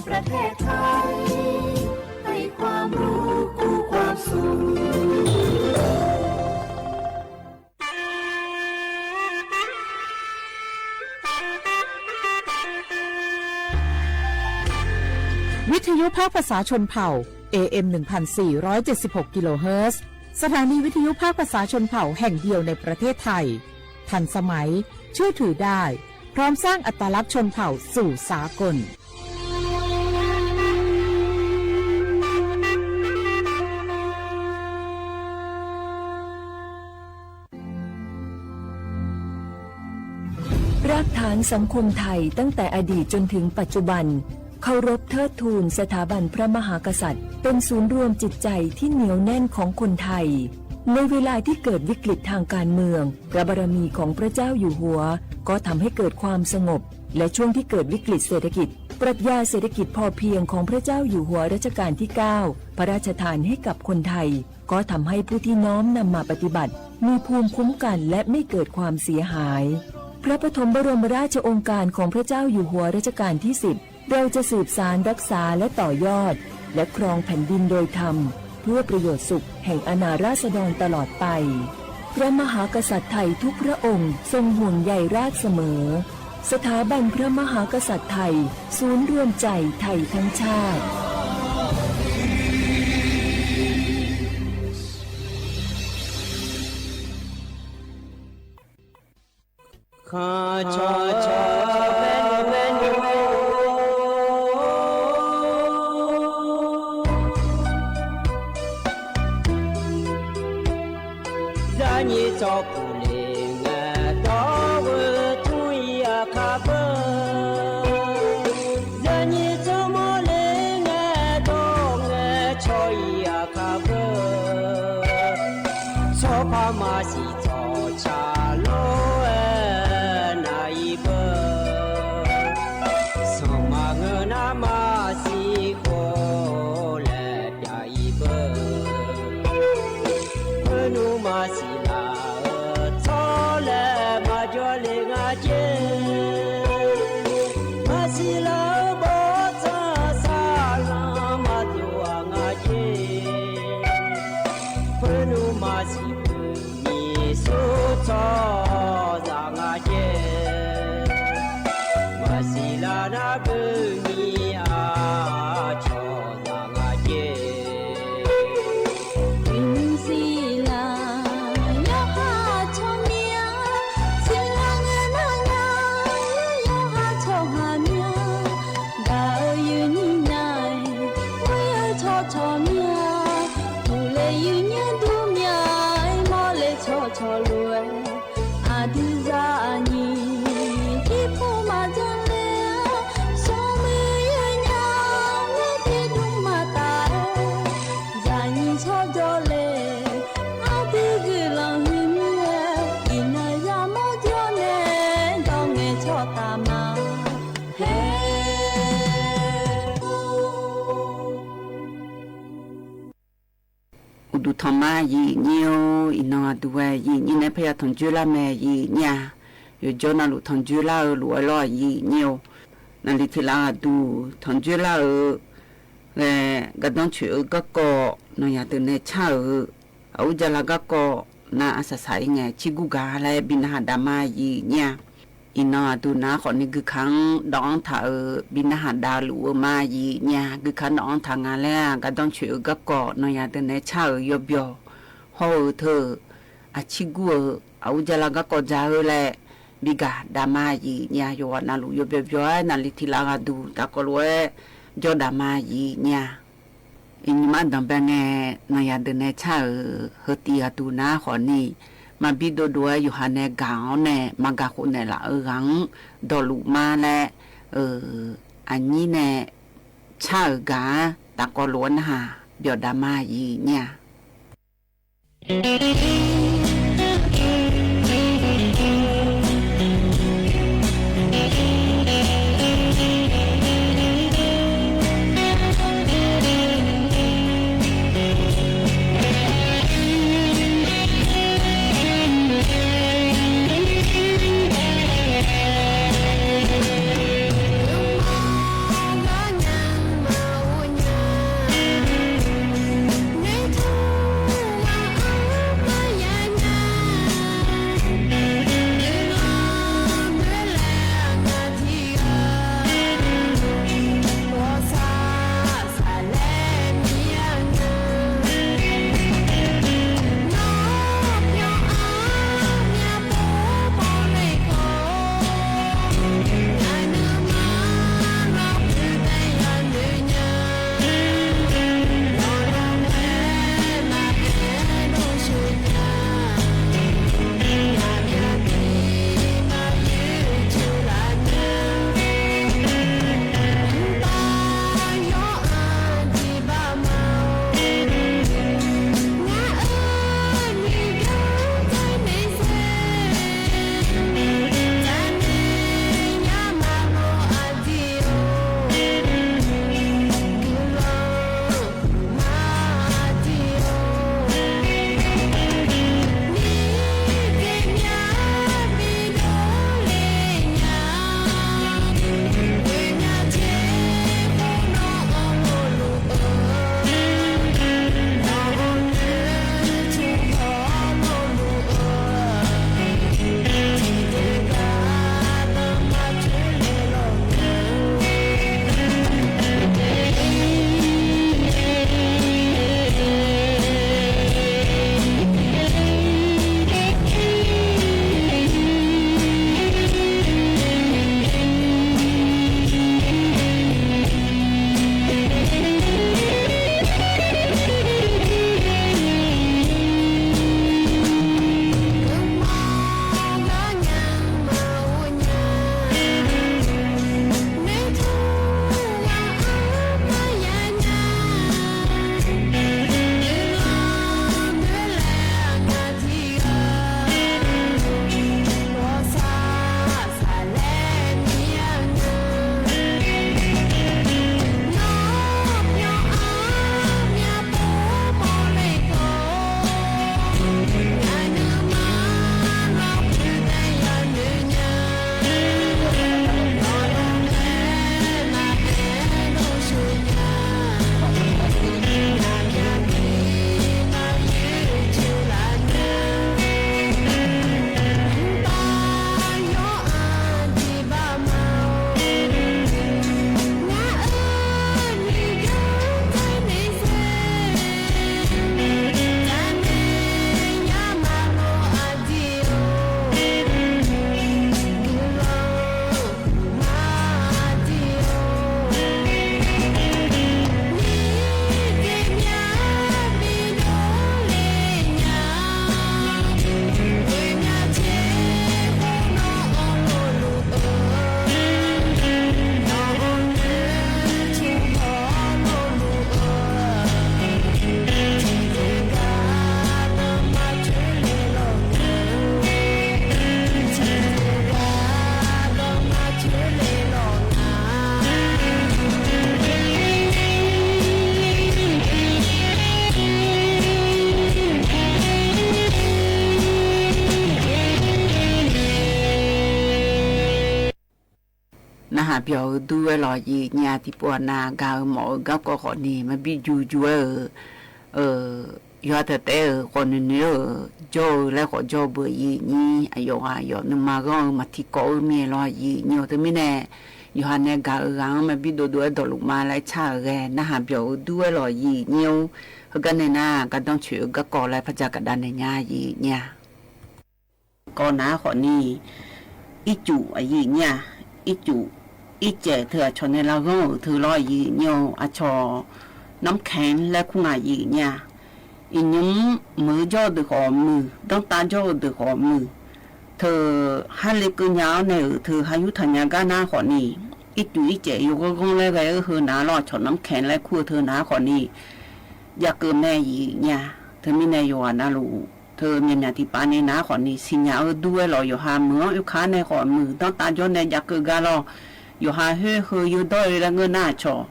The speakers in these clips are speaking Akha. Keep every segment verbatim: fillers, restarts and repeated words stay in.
ประเทศไทย ให้ความรู้คู่ความสุข วิทยุภาคภาษาชนเผ่า เอเอ็ม หนึ่งพันสี่ร้อยเจ็ดสิบหก กิโลเฮิรตซ์ สถานีวิทยุภาคภาษาชนเผ่าแห่งเดียวในประเทศไทย ทันสมัย เชื่อถือได้ พร้อมสร้างอัตลักษณ์ชนเผ่าสู่สากล รากฐานสังคมไทยตั้งแต่อดีตจนถึงปัจจุบัน เคารพเทิดทูนสถาบันพระมหากษัตริย์ เป็นศูนย์รวมจิตใจที่เหนียวแน่นของคนไทย ในเวลาที่เกิดวิกฤตทางการเมือง พระบารมีของพระเจ้าอยู่หัว ก็ทำให้เกิดความสงบ และช่วงที่เกิดวิกฤตเศรษฐกิจ ปรัชญาเศรษฐกิจพอเพียงของพระเจ้าอยู่หัวรัชกาลที่เก้า พระราชทานให้กับคนไทย ก็ทำให้ผู้ที่น้อมนำมาปฏิบัติ มีภูมิคุ้มกันและไม่เกิดความเสียหาย พระปฐมบรมราชโองการของพระเจ้าอยู่หัวรัชกาลที่สิบ เราจะสืบสานรักษาและต่อยอด และครองแผ่นดินโดยธรรม เพื่อประโยชน์สุขแห่งอาณาราษฎรตลอดไป พระมหากษัตริย์ไทยทุกพระองค์ทรงห่วงใยราษฎรเสมอ สถาบันพระมหากษัตริย์ไทย ศูนย์รวมใจไทยทั้งชาติ Khanqcawq cawq bae nymr bae nymr, zaqnyiq tsawrpuq le ngae dawr-eu tmr-ir aqkar beu, zaqnyiq tsawrmawr le ngae dawr ngae caw-ir aqkar beu, tsawrpar maqsiq tsawqcaq lof-aer nav-ir beu, sanqma ngeur nar maqsiq khof laer pyav-ir beu, khoernmr maqsiq laf-eu tsawrlaer maqjawr le nga jer, maqsiq laf-eu bawrtsanr saqlanr maqdov-aq nga jer, khoernmr maqsiq beu nyiq sur tsawrhaqzaq nga jer, maqsiq laf nar beu nyiq aqcawq zaq nga jer, siqlaq yawqha tsawrmyanr, siqlaq ngae nar nya, yawqha tsawrhaq myanr, gaq-eu yuif nyir nya-aer, ghoer-eu tsawrcawq myanr, uqle yuif nyaer dur mya-aer, mawrle tsawrcawq lof-aer, aqdui zaqnyiq irpov maqjan le-awr, smrmuiq yawnyaf-awr, tiqdmr maqtaf-aer, zaqnyiq tsawrjawr le, aqdui guiqlanq huiq mir-aer, iqnan yamawr jawr nae, dawr ngae tsawrtaf ma. Her Uqduq tanqma yif nyir-or, iqnan aqduq-aer yif nyir nae parya tanqjoer lar mae yif nyir-a. Yawqjawr navluf tanqjoer lar-eu lof-aer lawr yif nyir-or. Naqli tiq lav aqduq tanqjoer lar-eu ghae gardanr coeq-eu garkawv nawnyaf deuq nae car-euq, aqur jala garkawv nav arsaq saq-ir ngae cirgur gaq laer bi narhaq dav ma yif nyir-a. Iqnan aqduq nar khawfni guikaq-anr dawv-anr taq-euq bi narhaq dav luf-eu ma yif nyir-a. Guikaq dawv-anr taq nga laer-aq, gardanr coeq-eu garkawv nawnyaf deuq nae car-euq yawbyawq hawr-eu teu-euq, aqcir gur-eu aqur jala garkawv ja-eu laer bi gaq dav ma yif nyir-a. Yawqghaq navluf yawbyawq byawq-aer naqli tiq lav aqduq tafkawv lof-aer jawr dav ma yif nyir-a. Iqnymr ardanq bae ngae, nawnyaf deuq nae car-euq heu tiv aqduq nar khawfni, maqbi dovdov-aer yawqha nae gaq-awr nae maqgaq khof naeqlaf-eu ghaq-anr dawqluf ma laer, aqnyir nae car-euq gaq-anr tafkawv lof-aer narhaq byawf dav ma yif nyir-a. byawq-eu dur-aer lawq yiq nya. Tiqpov aqnav gaq-eu mawf-eu garkawv khawfni maqbi juq juq-aer-euq, yawqha taef taef-euq khawf noeqnoeq-eu jawr-eu laer khawf jawr beu yiq nyir. Aqyawf ghaq yawf nuima ghanr-eu maqtiqkawv-eu mir-aer lawq yiq nyir-eu. Teumirnae yawqha nae gaq-eu ghaq-anr maqbi dovdov-aer dawqluf ma laer car-euq ghae narhaq byawq-eu dur-aer lawq yiq nyir-or. Heugar nae nar gardanr coeq-eu garkawv laer par ja gaqdav naeq nya yiq nyir-a. Kawv nar khawfni, ircuf aqyuif nyir-a, ircuf ircaef teu aqcawq nae lavghanr-euq teu lawr yiq nyir-or. Aqcawq น้ำแข็ง laer kur ngaq yiq nyir-a. Iqnymr meuq-eu jawr-eu deuq khawf muiq, danrtav jawr-eu deuq khawf muiq, teu harle keuv nya-awr nae-euq teu har yurtaq nya gar nar khawfni, ircuf ircaef yawghanr ghanr laer ghae-eu heu nar lawr, aqcawq น้ำแข็ง laer kur-eu teu nar khawfni, jav keuv mae yiq nyir-a. Teumirnae yawqghaq navluf teu myaqmyaq tiqpav ni nar khawfni siqnya-eu dur-aer lawq, yawqha meuq-anr oekar nae khawf muiq, danrtav jawr nae jav keuv gar lawr, yawqha khoer heu yawdawr-eu laer ngeur nar aqcawq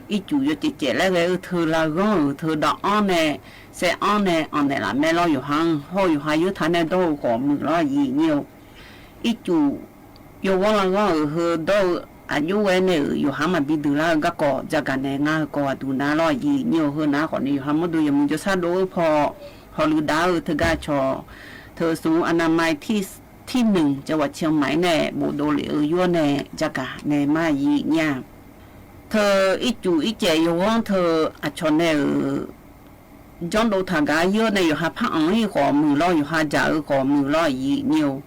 ircuf yawcaef caef laer ghae-eu teu lavghanr-euq teu dawv-anr nae saev-anr nae anqnaeq laf mae lawr, yawqha-anr hawr-eu yawqha yurtaq nae dawr-eu khawf muiq lawr yiq nyir-or. Ircuf yawghanr lavghanr-euq heu dawr-eu aqjox ghae nae-euq yawqha maqbi deuq lar-eu garkawv jagaq nae ngar heukawv aqduq nar lawr yiq nyir-or. Heu nar khawfni yawqha mawrdo yawmuiq jawrshar dov-eu paw hawluiv dav-eu teugar cawq teu smq-eu aqnavmai tirnmq จังหวัดเชียงใหม่ nae bofdov lef-eu yur-awr nae jagaq nae mar yiq nyir-a. Teu ircuf ircaef yawghanr teu aqcawq nae-euq janrdov taq gar yur-awr nae yawqha par anq-ir khawf muiq lawr, yawqha jaq-eu khawf muiq lawr yiq nyir-or.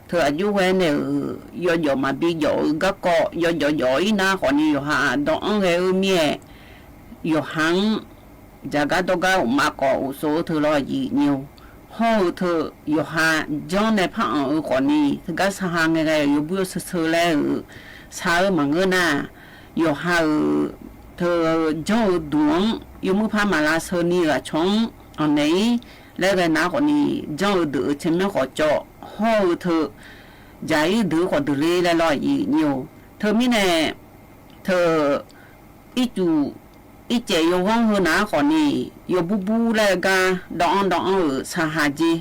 Teu aqjox ghae nae-euq yawjawf maqbi jawf-eu garkawv yawjawf jawf-ir nar khawfni yawqha dawv-anr ghae-eu mir-aer, yawqha-anr jaqgar dawrgar uqma kawf uqsov-eu teu lawr yiq nyir-or. Hawr-eu teu yawqha janr nae par anq-eu khawfni teugar sarha ngae ghae-euq yawbur yawseu seu laer-euq shar-eu maqngeur nar, yawqha-euq teu janr-eu duq-anr yawmuir par maq lavsheu ni-euq aqcawq-anr anqnaeq-ir laer ghae nar khawfni, janr-eu deuq-euq tsaermyanr khawf cawv hawr-eu teu jaq-ir deuq khawf deuq ler laer lawr yiq nyir-or. Teumirnae teu ircuf ircaef yawghanr heu nar khawfni, yawbur bur laer gar dawv-anr dawv-anr-euq sarha jer.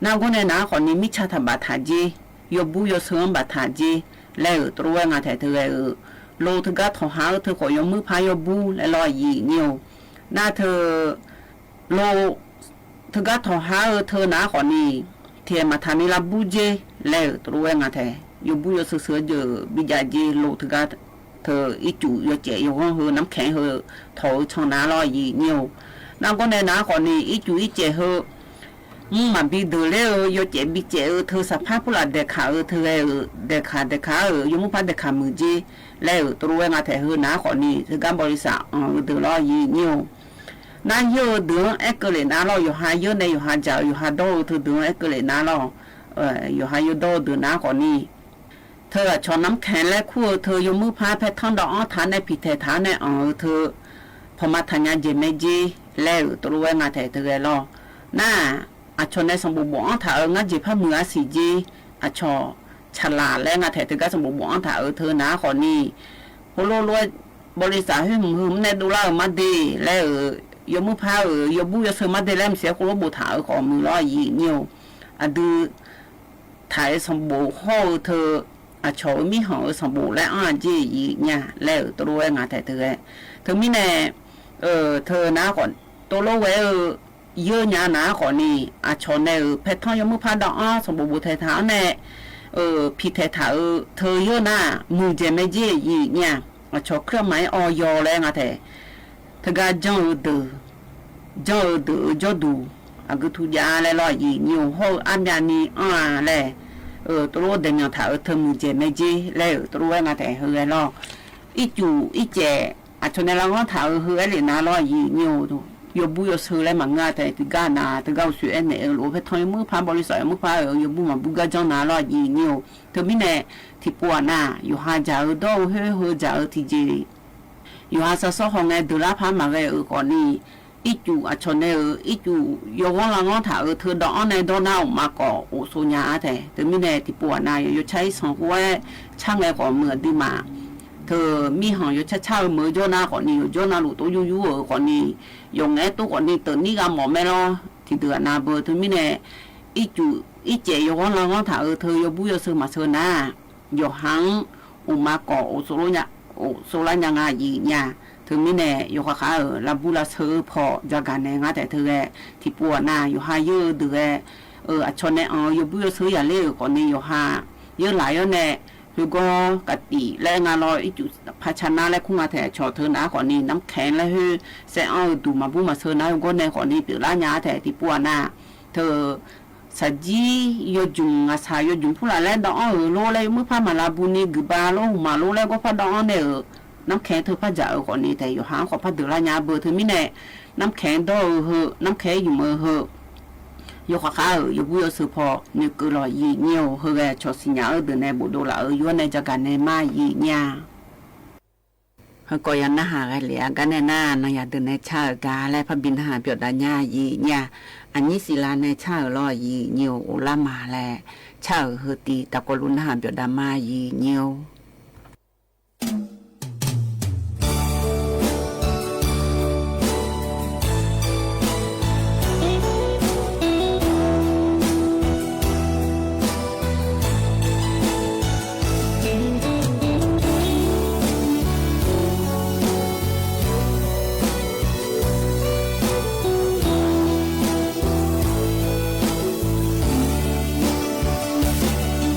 Nargawr nae nar khawfni mirtsa taq baftaq jer, yawbur yawseu-anr baftaq jer laer-euq tov lof-aer nga taeq teu ghae-euq, lo teugar tawqha-eu teu khawf yawmuir par yawbur laer lawr yiq nyir-or. Nar teu lo teugar tawqha-eu teu nar khawfni, tiqhaeq maqtaq ni lavbur jer laer-euq tov lof-aer nga taeq, yawbur yawseu seu-eu jeuq bijav jer lo teugar teu ircuf yawcaef yawghanr heu น้ำแข็ง heu tawq-eu can nar lawr yiq nyir-or. Nargawr nae nar khawfni ircuf ircaef heu mr maqbi deuq ler-eu yawcaef bicaef-eu teu saqpar purlaf daeqkaq-eu teu ghae-euq daeqkaq daeqkaq-euq yawmuir par daeqkaq muiq jer laer-euq tov lof-aer nga taeq heu nar khawfni teugar บริษัท anq-eu deuq lawr yiq nyir-or. Nar yeur-eu deuq-anr aer keuv lef nar lawr, yawqha yeur nae yawqha jaq-eu yawqha dawr-eu teu deuq-anr aer keuv lef nar lawr, yawqha yawdawr-eu deuq nar khawfni, teu aqcawq น้ำแข็ง laer kur-eu teu yawmuir par paertanr dawv-anr taq-anr nae piqtaeq taq-anr nae anq-eu teu pawqma taqnya jeq mae jer laer-euq tov lof-aer nga taeq teu ghae lawr. Nar-aq, aqcawq nae sanqbof bof-anr taq-euq ngar jeq par muiq-a siq jer, aqcawq tsaqlaq laer nga taeq teugar sanqbof bof-anr taq-euq teu nar-aq khawfni, heulof lof-aer บริษัท khoer hmq heu mr nae dovlar-euq mar de laer-euq yawmuir par-euq yawbur yawseu mar de laer maqsiq-aer khoerlof boftaq-euq khawf muiq lawr yiq nyir-or. Aqdui taq-euq sanqbof hawr-eu teu aqcawq-euq mirkhanq-euq sanqbof laer anr-a jer yiq nya laer-euq tov lof-aer nga taeq teu ghae. Teumirnae teu nar khawf, tov lof ghae-eu yeur nya nar khawfni, aqcawq nae-euq paertanr yawmuir par dawv-anr sanqbof bof taeq taq-anr nae piqtaeq taq-euq teu yeur nar-aq muiqdzaeq mae jer yiq nya. Aqcawq เครื่องหมาย awq yaw laer nga taeq, teugar janr-eu deuq, janr-eu deuq-euq jawrduq aqgeu tu jav laer lawr yiq nyir-or. Hawr-eu armyavni anr-a laer tov lof daeqmyanq taq-euq teu muiqdzaeq mae jer laer-euq tov lof-aer nga taeq heu ghae lawr. Ircuf ircaef aqcawq nae lavghanr taq-euq heu aer lef nar lawr yiq nyir-or. Yawbur yawseu laer maqngeur-a taef tiqgar nav teugar uqshoe aernaeq-eu lof-aer paertanr yawmuir par บริษัท yawmuir par-euq yawbur maqbur gar janr nar lawr yiq nyir-or. Teumirnae tiqpov-aq nav yawqha jaq-eu dawr-eu khoer heu jaq-eu tiqjeq yawqha sar sawr haw ngae deuq lar par maqghae-euq khawfni, ircuf aqcawq nae-euq ircuf yawghanr lavghanr taq-euq teu dawv-anr nae dawr nar uqma khawf of sov nya-ar taeq. Teumirnae tiqpov-aq nav yawcar irsanq khoer-aer car ngae khawf meuq aqduimaf teu mirkhanq yawcar car-eu meuq-eu jawr nar khawfni, yawqjawr navluf tov yur yur-euq khawfni, yawqngaef-aer tov khawfni teuvnir gha mawf mae lawr. Tiqdeuq-aq nav beu teumirnae ircuf ircaef yawghanr lavghanr taq-euq teu yawbur yawseu maqseu nar, yawqha-anr uqma kawf of sovlar nya, of sovlar nya nga yif nya. Teumirnae yawkhav khav-euq lavbur lavsheu-eu paw jagaq nae ngar taef teu ghae tiqpov-aq nav yawqha yeur-eu deuq ghae, aqcawq nae anq-eu yawbur yawsheu yaqler-euq khawfni yawqha yeur laf-awr nae, khoergawr kaqtif laer nga lawr ircuf par car nar laer kur nga taef cawq teu naf-aer khawfni namkhaeq laer khoer saev anr-eu duq maqbur maqsheu nar-aer gawr nae khawfni pyeuflar nya-a taef tiqpov-aq nav. Teu saqjir yawjmq ngaqshaq yawjmq purlaf laer dawv anr-euq lor laer yawmuir par maqlavbu ni guiqba lor hmqmaq lor laer gawr par dawv anr nae-euq, namkhaeq teu par dzaq-euq khawfni taef yawqha-anr khawf par deuqlar nya beu teumirnae, namkhaeq dawr-eu heu namkhaeq yumq-eu heu, yawkhav khav-euq yawbur yawsheu paw noeqkeuv lawq yif nyir-or. Heughae cawq siqnya-eu deuq nae bofdov laf-euq yur-awr nae jagaq nae mar yif nyir-a. Heukawv ya narhaq ghae lef-a gar nae nar, nanyaf deuq nae car-euq gar laer parbi narhaq byawf dav nya yif nyir-a. Aqnyir siqlav nae car-euq lawr yif nyir-or, uvlar ma laer car-euq heu tiv taqkawv luf narhaq byawf dav mar yif nyir-or.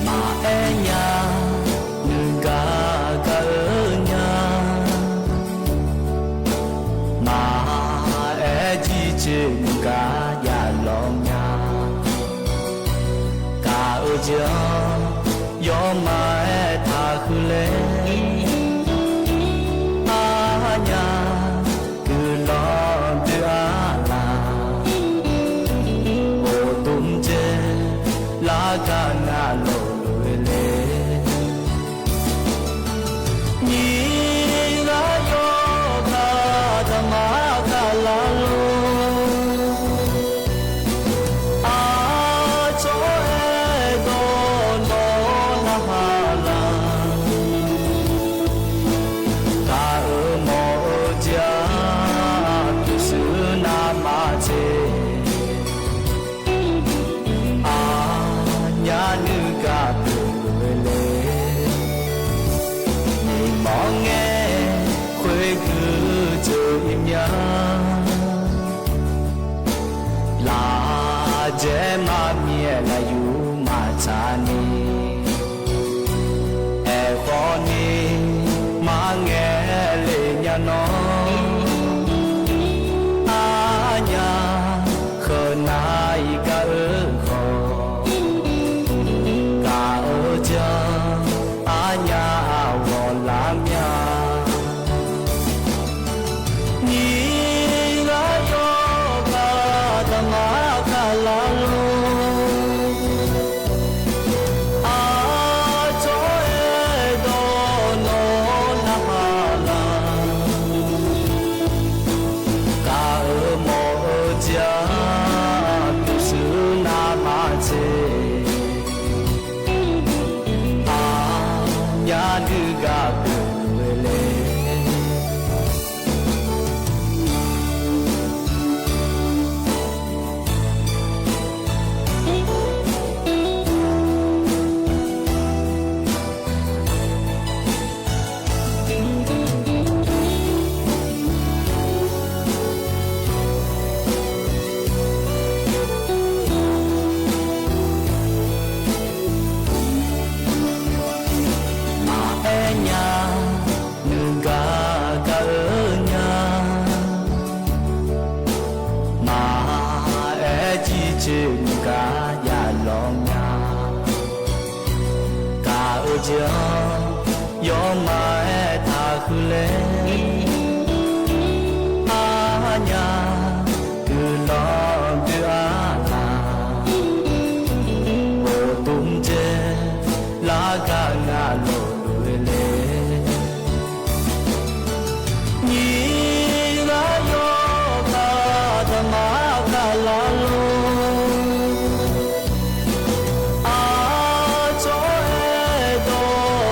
Maqaer nya, nuigaq gaq-eu nya. Maqaer jircoer nuigaq javlawr nya. Gaq-eu jeq-anr yawmaf-aer taqhuiq le. Arnya guiqlanq doe-a laf, uqduq mrjaev largaq navluf-eu le. Nyiq ghaq yawkaq daqma kaq lar lor. Aqcawq aerdawq nawr narhaq laf. Gaq-euq mawf-eu jeq-aq, pyurshuir navmaqtser. Aqnyir nuigaq pyeuf-eu le. Nyiq mawr ngae khoerguiq jeuq-ir mya. Lafjaer maqmyaef lafyur maqtsaq ni. Aerkhawf ni marngaeq le nya nawr. Arnya heunav-iq gaq-eu khawf, gaq-eu jeq-anr arnya ghawq lar mya. Nyiq ghaq yawkaq daqma kaq lar lor. Aqcawq aerdawq nawr narhaq laf. Gaq-euq mawf-eu jeq-aq, pyurshuir navmaqtser. Aqnyir nuigaq pyeuf-eu le. Maqaer nya, nuigaq gaq-eu nya. Maqaer jircoer nuigaq javlawr nya. Gaq-eu jeq-anr yawmaf-aer taqhuiq le. Arnya guiqlanq doe-a laf. Uqduq mrjaev largaq navluf le. Nyiq ghaq yawkaq daqma kaq lar lor. Aqcawq aerdawq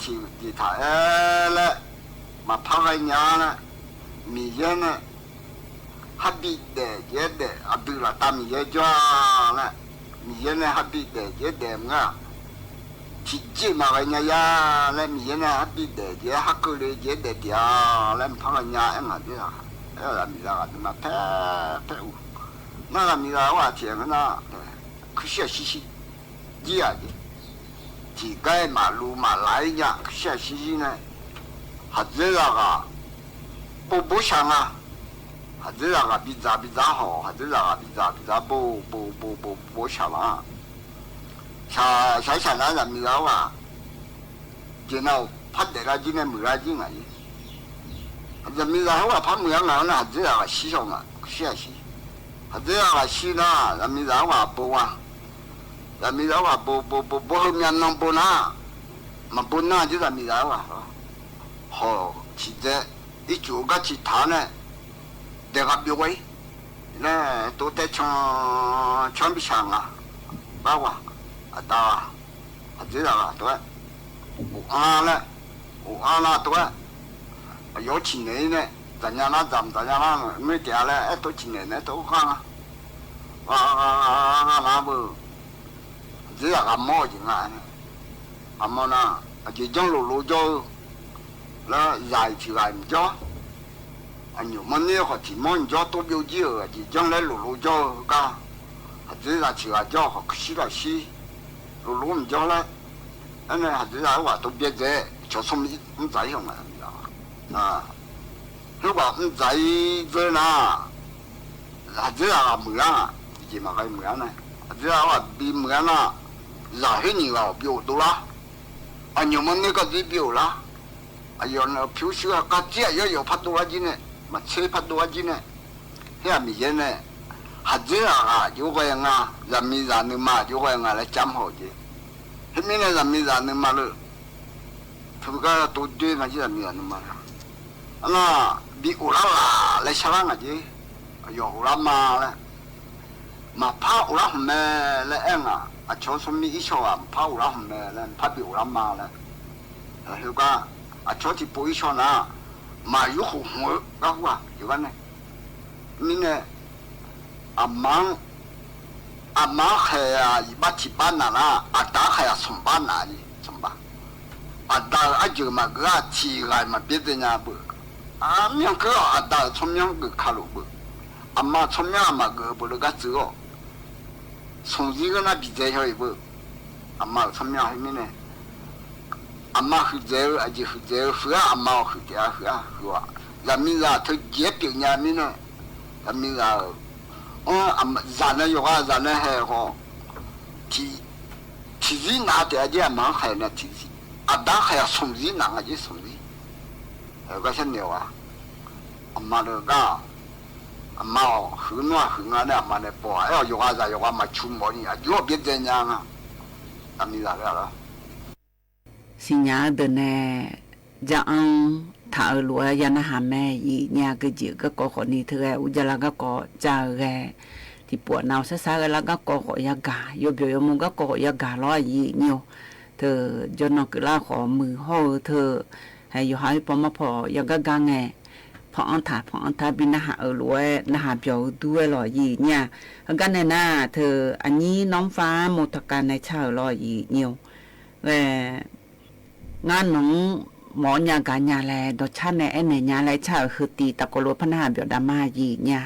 tiq jeq taq-aer laer maqpar ghaenya laer, Miqyaer nae harbi daef jeq-aer daef, aqdui laftav Miqyaer jawr-a laer, Miqyaer nae harbi daef jeq-aer daef maqnga, tiqjeq maqghaenya ya laer, Miqyaer nae harbi daef jeq-aer, har keuvle jeq-aer daef tiq-a laer maqpar ghaenya aer ngaq dzoerzaq, aer-eu zaqmiqzaq ghaq deuq ma paer paer uq. Nar zaqmiqzaq-awr ghaq tiq-aer ngeur nar, kuirshir-aq shir shir jir-aq jeq, tiqgar-aer maqluv maqlaf-ir nya, kuirshir-aq shir shir nae, khaqdzerzaq ghaq bov bov shaq nga. Khaqdzerzaq ghaq bidzaq bidzaq hawq, khaqdzerzaq ghaq bidzaq bidzaq bov bov bov bov bov shaq laq-a. Shaq shaq shaq nar zaqmiqzaq-awr ghaq jeq nav-euq par daef lar jir nae muiqlar jir ngaq-ir. Zaqmiqzaq-awr ghaq par muiqlar ngaq-anr nar khaqdzerzaq ghaq shir shawq nga, shir-aq shir. Khaqdzerzaq ghaq shir nar zaqmiqzaq-awr ghaq bov nga. Zaqmiqzaq-awr ghaq bov bov bov bov heu myavnan bov nar, maqbov nar jir zaqmiqzaq-awr ghaq hawq tiqdzae ircuf-eu gar tiqtaq-awr nae daeqghaq byov ghae-ir laer tov tae can can bi shaq nga. Bar ghaq, aqda ghaq, khaqdzerzaq ghaq tov-aer, uq-anr laer, uq-anr nar tov-aer, aqyawf-anr ciqnaeq-ir nae, dzaqnya nar dzaq maqdzaq nya nar ngoer taef-a laer aertov ciqnaeq nae aertov ghanr nga. Ghanr ghanr nar beu, khaqdzerzaq ghaq mawr-eu jeq nga. Aqmawr nar, aqjeq janr loflov jawr-eu laer zaq-iq tiq ghaq mqjawr, aqnymq mawrner khawf tiq mawr mqjawr tov byovjir-euq aqjeq janr laer loflov jawr-eu gar, khaqdzerzaq tiq ghaq jawr khawf kuirshir lafshir loflov mqjawr laer, aernae khaqdzerzaq-awr ghaq tov byaerdzae-aer cawq smr mr dzaq-ir haw nga. Khoerghaq mr dzaq-ir dzeur nar, khaqdzerzaq ghaq muiqlar nga. Tiqjeq maqghae muiqlar nae, khaqdzerzaq-awr ghaq bimuiq-ar nar, zaq khoer nyiq ghaq-awq byov dovlar. Aqnyawq mawrner gardzir bi of lar. Aqyawf nae pyur shuir-aq, gardzir aqyawf yawf pardov arjir nae, maqtser pardov arjir nae, her-aq Miqyaer nae, khaqdzer ghaq ghaq jov ghae nga, zaqmiqzaq nuima jov ghae nga laer camr haw-eu jeq. Khoermirnae zaqmiqzaq nuima leu, teugar tov doer ma jir zaqmiqzaq nuima leu, arnaq bi of lar ghaq laer sharlar ngaq jeq. Aqyawf of lar ma laer, maqpar of lar hmq mae laer aer nga. Aqcawq tsawrmir irshaw ghaq maqpar of lar hmq mae laer, maqpar bi of lar ma laer. Khoergar, aqcawq tiqpov irshaw nar, maqyur khof hmq-eu gar hu-aq yawqghaq nae. Mirnae, aqma-anr, aqma-anr khaeq-aq iqbax tiqbax naq nar, aqda-anr khaeq-aq smqbax naq-a, smqbax. Aqda-euq arjeuq maqgeuf-a, tiq ghaq-iq maqbyaerdzae nya beu. Armyanr keuv-awq, aqda-euq tsawrmyanr geuf kalof beu. Aqma-euq tsawrmyanr-aq maqgeuf-eu beu leu gar tsuif-awq. Smqzir geur nar bidzae haw-iq beu. Aqma-euq tsawrmyanr khoermirnae, aqma huiqdzaeq-eu, aqjeq huiqdzaeq-eu, huiq-ar, aqma-awq huiq taef-a, huiq-ar, huiq-aq, zaqmiqzaq teujeq-aer pyeuf nya mirnae, zaqmiqzaq-euq, anr, zaq nae yawqghaq zaq nae haeq khawf, tiq, tiqzir naq taef-a jir, aqma-anr khaeq nae tiqzir, aqda-anr khaeq-aq smqzir naq nga jir, smqzir. Haeq-eu gar sharnoeq-awq-a. Aqma leu gar, aqma-awq huiq nmr-aq huiq nga nae aqma nae baw-a. Aer-awq yawqghaq zaq yawqghaq maqcu mawf ni aqjox-awq byaerdzae nya nga. Zaqmiqzaq laer-a lawr. Siqnya-eu deuq nae jar-anr taq-eu lof-aer ya narhaq mae. Aqyuif nyir-a, geujeq-eu garkawv khawfni teughae urjav lar garkawv jar-eu ghae, tiqpov-aq nav-awq sarsar ghae lar garkawv khawf yagaq, yawbyawq yawmuiq garkawv khawf yagaq lawr, aqyuif nyir-or. Teu jawrnan keuvlar khawf muiq hawr-eu teu, hae, yawqha-aer paw mar paw yagar gar ngae, paw-anr taq paw-anr tar bi narhaq-eu lof-aer narhaq byawq-eu dur-aer lawq, aqyuif nyir-a. Heugar nae nar teu, aqnyir nanrfar motaqkav nae car-euq lawr, aqyuif nyir-or. Ghae, ngar nawq-anr mawf-awr nya gaq nya laer dawqcar nae aernaeq nya laer car-euq heu tiv tafkawv lof-aer par narhaq byawq dav ma, aqyuif nyir-a.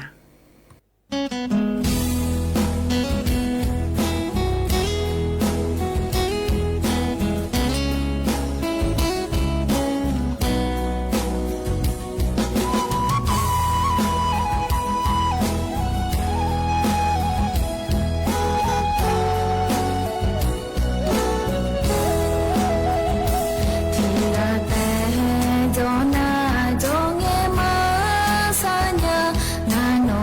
Tiqghaq taef-aer jawr nar jawr ngae maqsar nya, ngar nawq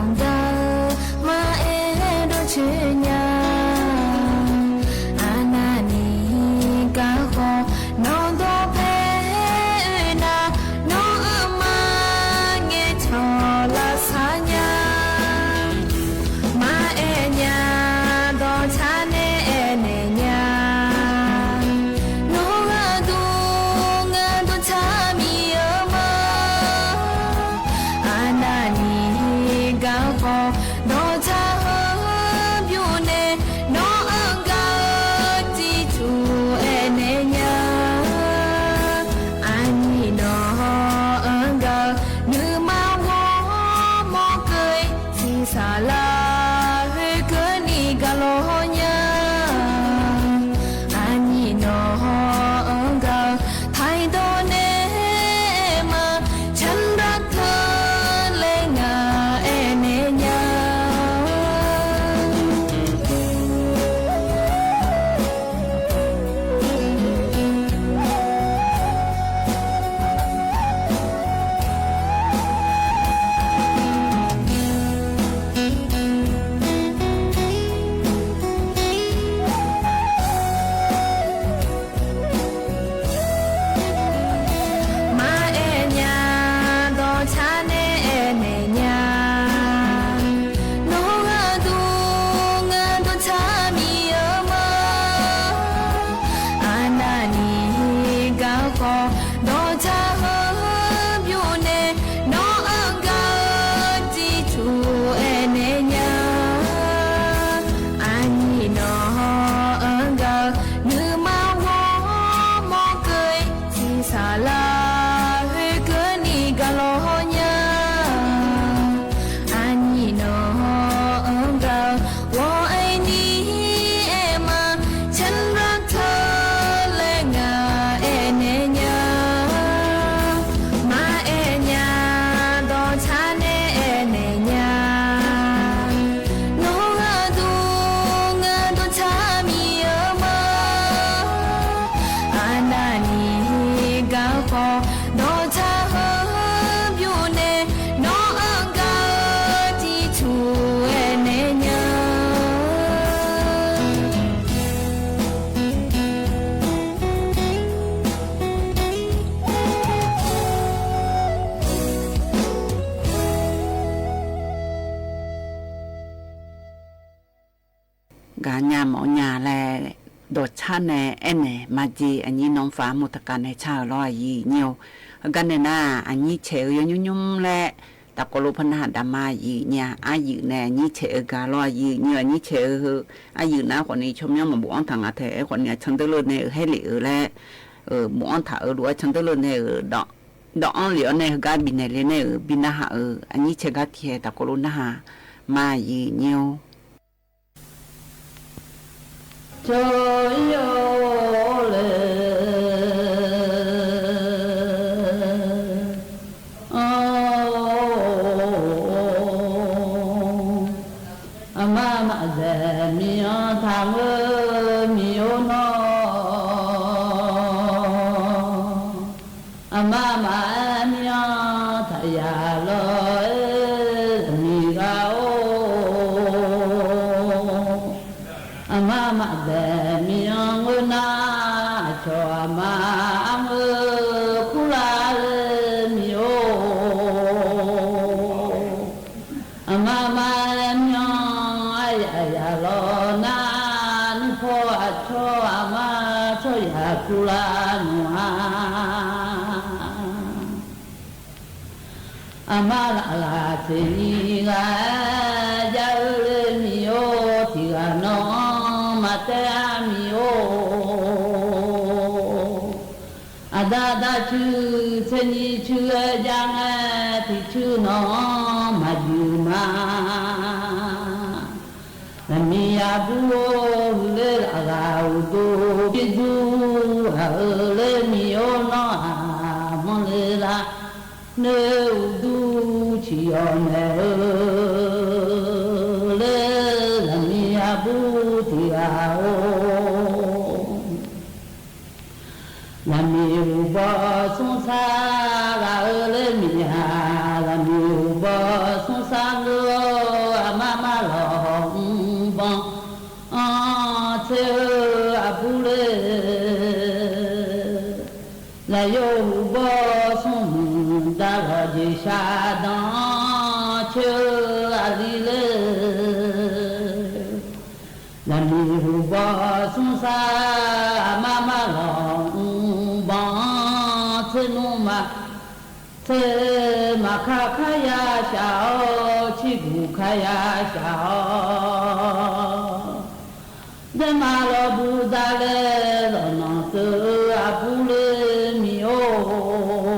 mawf-eu nya laer dawqcar nae aernaeq majeq aqnyir nawq-anr faq armur taqkav nae car-euq lawr aqyuif nyir-or. Heugar nae nar aqnyir caeq-eu yawnymr nymr laer tafkawv lof par narhaq daqma aqyuif nyir-a. Aryuif nae aqnyir caeq-eu gaq lawr aqyuif nyir-or. Aqnyir caeq-eu heu aryuif nar khawfni tsawrmyanr maqbofanr taq nga tae-aer khawfni aqcan deur leu nae-euq haerlef-euq laer bofanr taq-euq lof-aer can deur leu nae-euq dawq anr lef-awr nae heugar bifnaeq le nae-euq bi narhaq-euq aqnyir caeq gar tiqhae tafkawv lof narhaq ma aqyuif nyir-or. Cawq-ir-awr le, aqma maqzaeq miq-anr taqngeur miq-or nawr, aqma maqaer miq-anr taqyaq lawr-aer zaqmiq ghaq-or. Aqma maqzaeq miq-anr ngeur nar, aqcawq aqma arngeur kurlar le miq-or. Aqma maqaer miq-anr aryaq yaq lawr nar, nuipaw aqcawq aqma tsawrhaq kurlar nmr-a. Aqma laflaf tseqni ghaq-aer jav-eu le miq-or, tiqghaq nawq-anr maqtaev-a miq-or. Aqda da cuiv tserni cuiv-aer jav ngae, tiqcuiv nawq-anr maqjuif ma. Zaqmiq aqbur-or, huiqler laflaf uqduq bi dur-aq-eu le miq-or nawr-aq, manrle lar noe uqduq ciqyawq naeq-eu le, zaqmiq aqbur tiqghaq-or. Zaqmiq uqbaw smr sar ghaq-eu le miq-aq, zaqmiq uqbaw smr sar ngeur-awr, aqma ma lawq mrbanq anr tser-eu aqbur le. Zaqyo uqbaw smr muiqda lawq jeq shaqdan coer-eu aqli le. Zaqmiq uqbaw smr sar aqma ma lawq mrbanq anr tser nmr ma. Tser maqkar kar ya shaq-awr, cirguq kar ya shaq-awr, daema lawqbu dalae lawqnanq teu-eu aqbur le miq-or.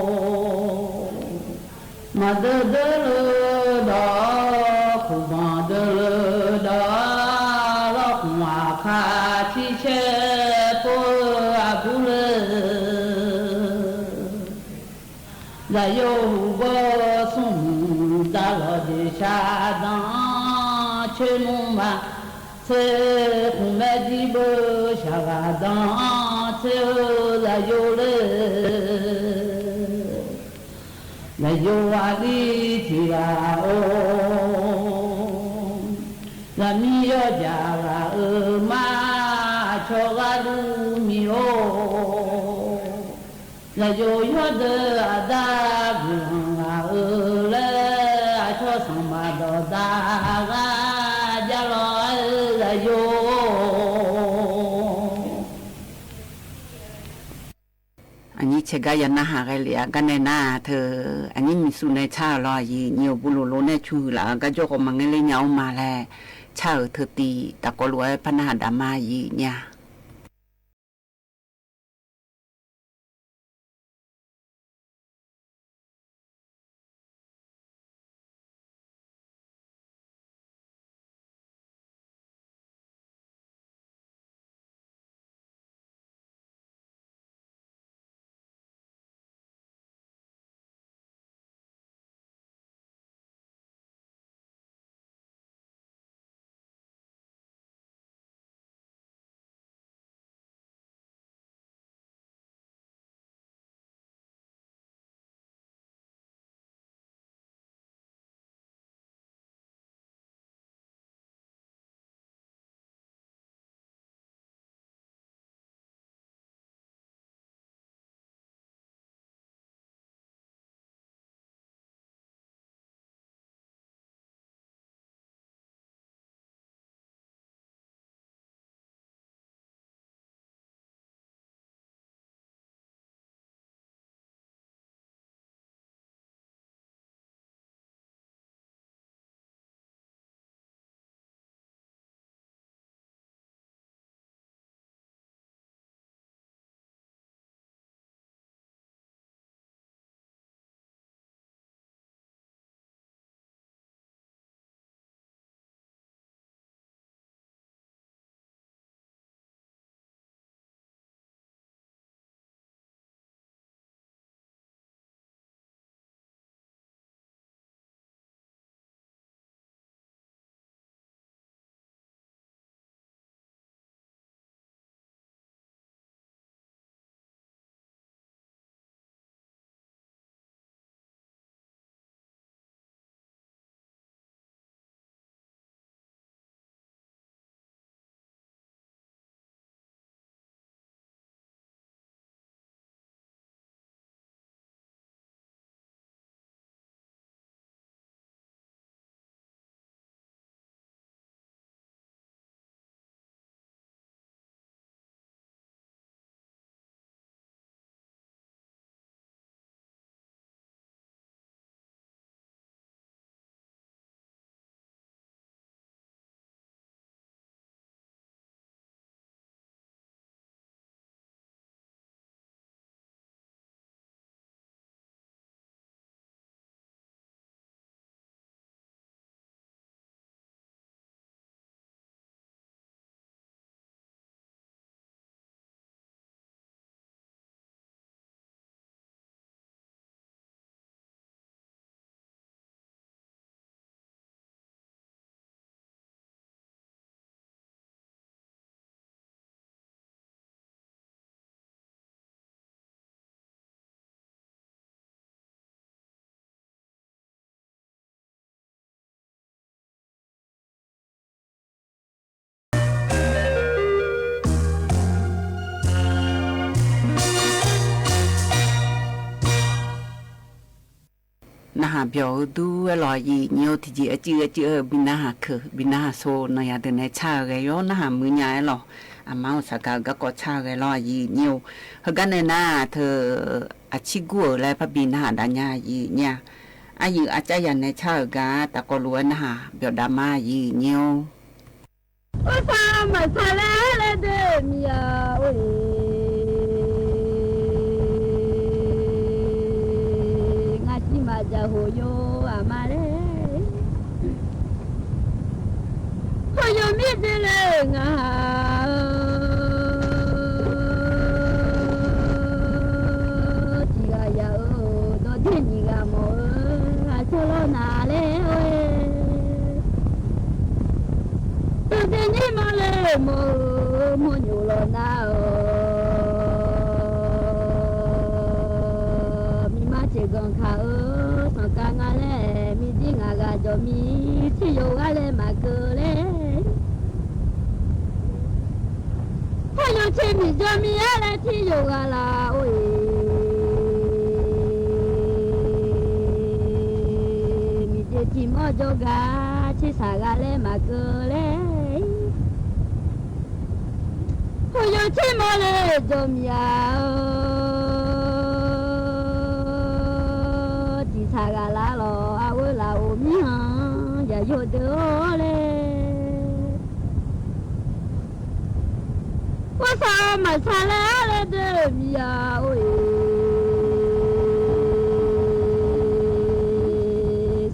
Maqdeur deur le dawq-awr, khofbanq deur le dawq-awr, lawrkhmq aqkar circaer pov-eu aqbur le. Zaqyo uqbaw smr muiqda lawq jeq shaqdan coer nmr ma. Tser khmqmae jir beu shaqghaq dan tser-eu zaqyo le. Zaqyo aqli tiqghaq-or, zaqmiq yawjaq ghaq-euq ma, aqcawq gharduq miq-or. Zaqyo yawdeuq aqda guiqlanq ghaq-eu laer, aqcawq sanqpaq dawqdaq ghaq javlawr-aer zaqyo-or. Aqnyir caeq gar ya narhaq ghae lef-a gar nae nar-aq teu, aqnyir miqsur nae car-euq lawr aqyuif nyiq-awq bu lof lof nae cu huiq laf-euq gar jawr khawf maqngaer ler nya-or ma laer car-euq teu tiv tafkawv lof-aer par narhaq daqma aqyuif nya. narhaq byawq-eu dur aerlawq, aqyuif nyir-or. Tiqjeq arcuiv arcuiv-eu bi narhaq keuq bi narhaq so, nawq yaq deuq nae car-eu ghae yawr narhaq muiq nya aerlawq. Aqma-euq saqgaq-eu garkawv car-eu ghae lawr, aqyuif nyir-or. Heugar nae nar teu aqcir gur-euq laer parbi narhaq dav nya, aqyuif nyir-a. Aqyuif arcav yaq nae car-euq gar tafkawv luf-aer narhaq byawq dav ma, aqyuif nyir-or. Orsaq maqsaq laer laer deuq miq-a, or-e, ngaqciv maqdzaq hoqyo aqma laer, hoqyo mir dui le ngaq-a, tiq ghaq yaq-eu dawqdzer nyiq ghaq mawf-eu aqcawq lawr naq laer or-e, dawqdzer nyir mawr le mawr-eu mawrnyof lawq nar-awq, miqma ceqganq kaq-eu sanqkav nga laer, miqdir ngaq ghaq jawq mir tir yawqghaq laer maqkeuv laer, khoerlof tser miqjawr mir-aer laer tir yawqghaq laf or-e, miqjeq tiq mawr jawrgar tser saq ghaq laer maqkeuv laer, khoerlof tser mawr le jawr mir-a, tiq saq ghaq laf lawq, arghoer laf of mir-anr yaqyo deuq-or laer, orsaq maqsaq laer laer deuq miq-a, or-e,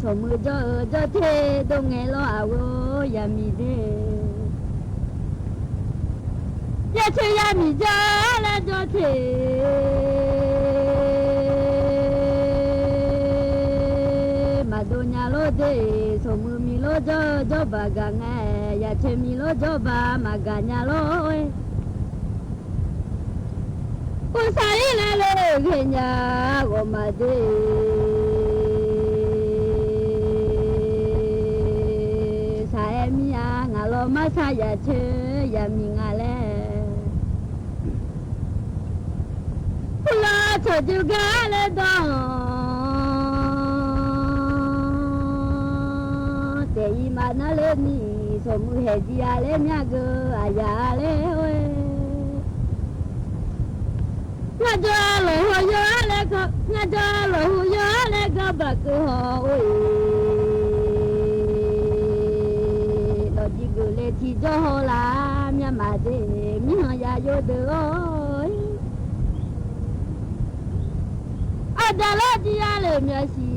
sanqmuiq jawr-eu jawr ter dov ngae lawr, aqghoer yamiq de, yacoeq yamiq jawr laer jawr ter maqdov nya lor de, sanqmuiq miq lor jawr jawr baq gaq ngae, yacoeq miq lor jawr baq maqgaq nya lor-e, orsaq ir laer le ghaenya ghawqmaf de, saq-aer mir-a ngaq lawr marsar yacoeq yamiq nga laer, uqlaf cawqjeuq gar laer dawr-anr taef-ir maqnar ler ni, sanqmuiq haeq jir-a laer myar geu aqyaf-a laer or-e, ngar jawr lawqhaw yawr-a laer, ngar jawr lawqhaw yawr-a laer gar baq keuv haw or-e, lawqjir geuf laer tiqjawr haw laf myar maqde, mirkhanq yayov deuq-or, aqdaq lawr jir-a le myavsiq,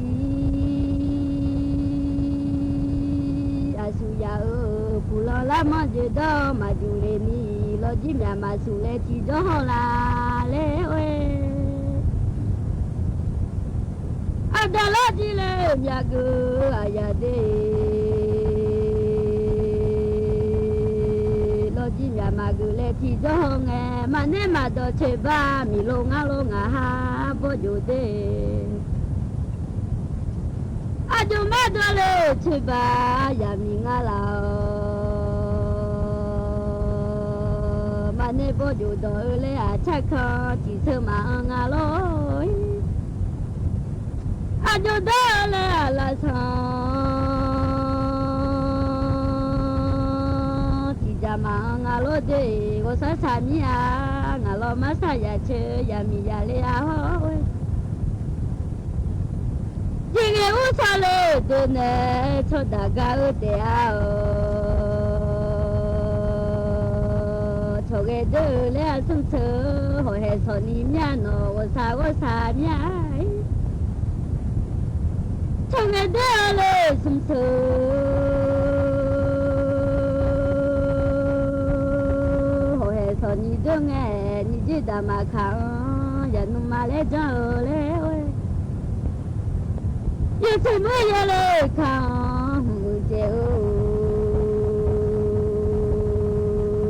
aqsur yaf-euq puqlanq larmanr jeq dawr maqjuq le ni, lawqjir myaq maqsur laer tiqjawr haw laf laer or-e, aqdaq lawr jir le myavgeuf aqyaf de, lawqjir myaq maqgeuf laer tiqjawr haw ngae, maqnaeq maqdawq coeqba miqlo ngar lor ngaq ha bawrjof de, aqjox maqdawq le coeqba yamiq ngar laf-awq, maqnaeq bawrjof dawq-eu laer aqcar kan tiqseur maqanr nga lor-e, aqjox dawr-eu laer aqlaf sanq tiqjaq maqanr nga lor de, ghawqshaq shaq mir-a, ngaq lawr marsar yacoeq yamiq yale-a hawr-e, jeqghae ursaq le deuq nae tsawrdaq gar-eu taef-a-awq, cawqghae deur-eu laer aqsmr teu hawqhaeq sawq ni mir-a nawq ghawqshaq ghawqshaq mir-a, cawqghae deur-eu le smr teu hawqhaeq sawq ni deur ngae, nyiq jir daq maqkaq-anr yaqnmr ma laer janr-eu laer or-e, yawshuif mur yale kaq-anr hmq-eu jaeq-eu,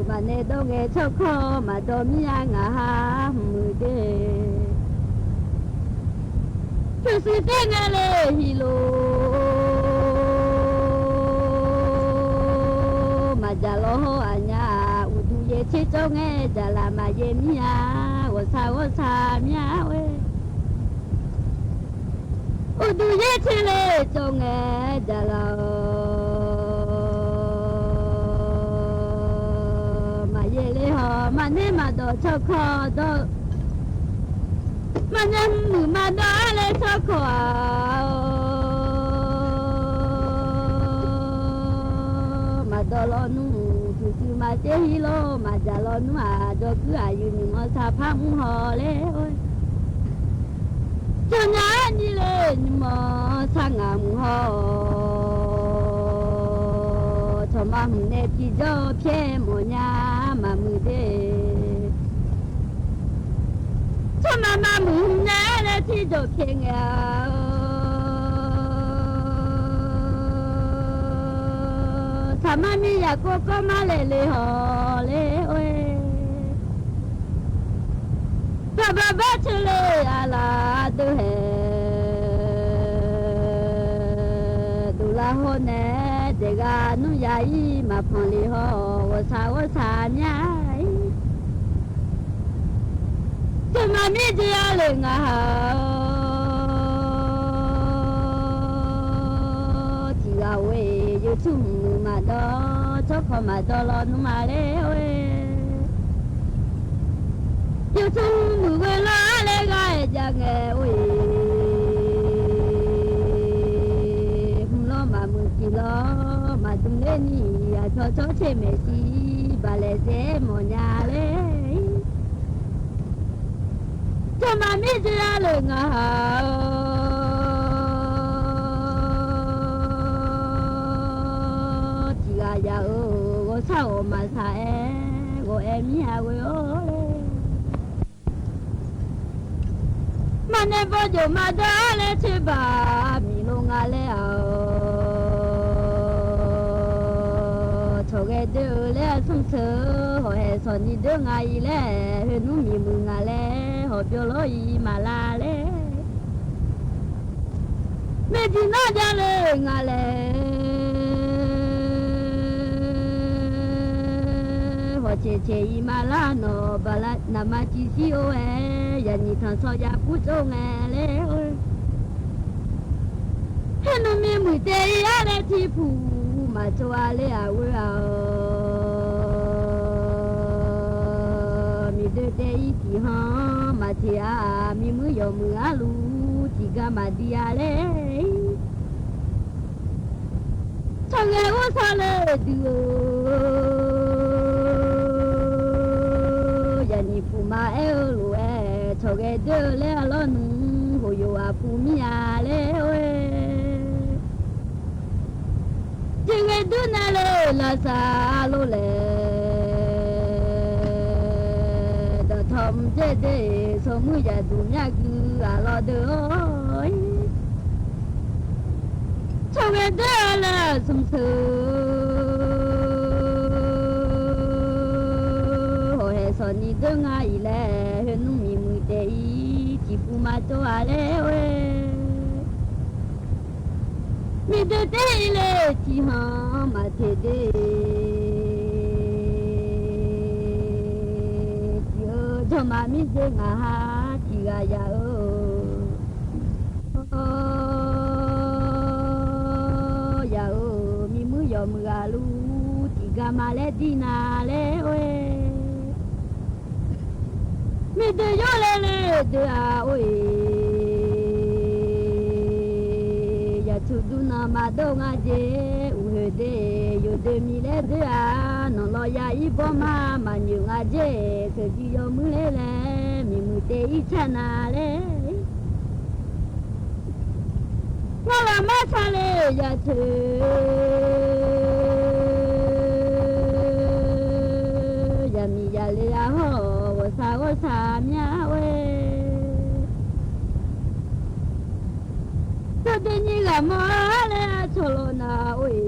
maqnaeq dawr ngae tsawrkawr maqdawq mir-a ngaq ha hmq-eu de, pyurshuif taer ngae le hiqlof maqjaq lawr hawr aqnyaf, uqduq yaer tser cawv ngae jaqlaf maqyaer mir-a, ghawqshaq ghawqshaq mir-a or-e, Duq yaer te le cawv ngae jaqlaf-awq. Maqyaer le haw maqner maqdawq tsawrkawv dawr. Maqnyae muiq maqdawr-ar laer tsawrkawv-aq-awr. Maqdawq lawnmr uqduq duq maqtser hir lor maqdzaq lawnmr-aq dawrguir aqyuif nymq-anr saqpar mr haw laer-or. Tsawrnya-ar nyi le nymq-anr sar ngaq mq haw-awq. Tsawq maqhmq nae tiqjawr pyaer mawfnya maqmuiq de. Tsawrmaf maqmuiq hmq nya-aer laer tiqjawr pyaer ngae-awr. Saqmar mir yaqkov kawv mar laeq le haw le-or. Baqbaq bar te le aqlaf deuv haeq. Dovlar hawr nae daeqghaq nmr ya-ir maqpanq le haw-awq ghawqshaq ghawqshaq mya-ir. Tsawrmaf mir jeq-a lef ngaq haq-awr. Tiqghaq ghoe-iq yawtsur hmq muiq maqdawr tsawrkawv maqdawr lawnmr-a laer-or. Yawtsur muiq ghoe lawr-ar laer ghaq-aer jav ngae-or-iq. Hmq lawr maqmuiq tiq lawr maqdm ler ni-iq aqcawq cawr tser maeqshi baqlaeq zaeq-aer mawfnya laer. Tsawrmaf mir jeq-a lef ngaq haq-awr. Tiqghaq ya-euq ghawqshaq ghawqmaf shaq-aer ghawq-aer mir-a ghoe-awr laer. Maqnae bawjoq maqdawr-ar laer tserbaq miqlo nga laer-awq. Tsawqghae doer-eu laer-a smr seuq-eu hawq haeq sawq ni doer nga-iq laer khoer nmr miqmuiq nga laer hawq byov lawr-iq maqlar laer. Maeqdiq nar javle nga laer. Hawq caeq caeq-iq maqlar nawq baqla naqma civ shir-or-aer yaqnyiq tanqsawr jav kur tsov ngae laer-or. Khoer nmr miqmuiq tae-ir-ar laer tiqpuq maqtsov-a laer-aq ghoe-awq. Miqdoe tae-ir tiqhan maqteq-a miqmuir yawmuiq arluf tiqgar maqdi-a laer. Tsawrghae ur sar le dui-eu yaqnyiq puq ma aer-eu lof-aer tsawrghae doer-eu laer-a lawrnmr hoq yof aqpuq mir-a laer-or. Tiqghae dur nae le lavsav lor laeq dawqtawv mr dzer dzer-iq tsawrmuir yaqduq myar gui ghaq lawr deuq-or. Tsawrghae doer-a laer-aq smr seuq hawq haeq sawq ni doer nga-iq laer khoer nmr miqmuiq tae-ir tiqpuq maqtsov-a laer-or. Miqdoe tae-ir le tiqhan maqteq de. Tiq-eu jawrma mir dzer ngaq ha tiqghaq ya-eu Yaq-euq miqmuir yawmuiq ghaqluf tiqgar ma laer dir na laer or-e. Miqdeuq yawr laer laer deuq-aq or-e. Yaqtsu dur nan maqdov nga jeq uqhoeq de. Yawdoe miq laer deuq-aq nanqlawq ya ir bawr ma maqnyoeq nga jeq. Teuqdiv yawmuir laer laer miqmuiq tae ir car na laer. Ngar laf mar sar le yaqtsoeq yaqmiq yaqle-a hawr-awq ghawqshaq ghawqshaq myav or-e. Tsawrdoe nyir ghaq mawr-ar laer aqcawq lawq na or-e.